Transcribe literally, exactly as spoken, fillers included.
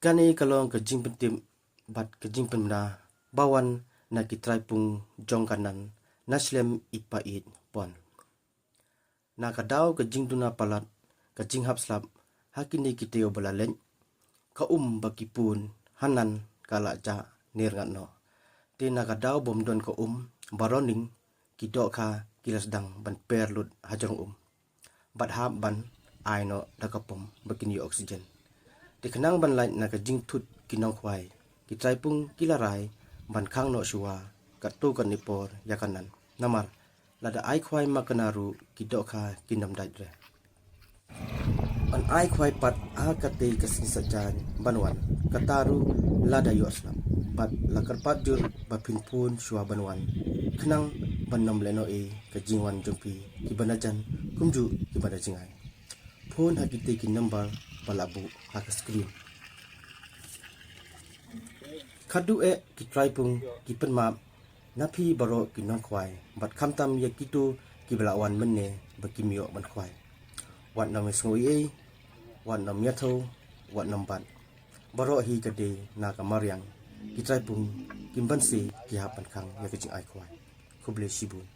Kane ka long ka jingpyntip bad ka jingpynbna ba wan na ki trai pung jong ka nan na shlem i pa ïeit pon. Na ka daw ka jingduna palat, ka jinghap slap ha kine ki taïew ba la leit, ka um ba ki pun hanan ka la jah ne rngat noh. Te na ka daw bym don ka um, baroh ning ki dohkha ki la sdang ban per lut ha jrong um bad hap ban ai noh da ka pom ba kin ïoh oxygen. Te khnang ban lait na ka jingthut ki nongkhwai, ki trai pung ki la rai ban khang noh shuwa katto katne por ïa ka nan. Namar lada ai khwai ma ka nan ruh ki dohkha kin ym dait re. Ban ai khwai pat ha katei ka sngi Saitjaiñ ban wan, kata ruh lada ïoh slap bad la kyrpad jur ba phin pun shuwa ban wan, khnang ban ym lehnohei ka jingwan jong phi kiba na jan kumjuh kiba na jngai. Phone ha kitei ki number ba la buh ha ka screen. Khatduh eh ki trai pung, ki pynmap na phi baroh ki nongkhwai bad khamtam ïa kito kiba la wan mynne ba kim ïoh ban khwai. Wat nym ïasngew ei ei, wat nym ïathuh, wat nym bat. Baroh hi ka dei na ka mariang, ki trai pung kim banse ki hap ban khang ïa ka jingai khwai. Khublei shibun.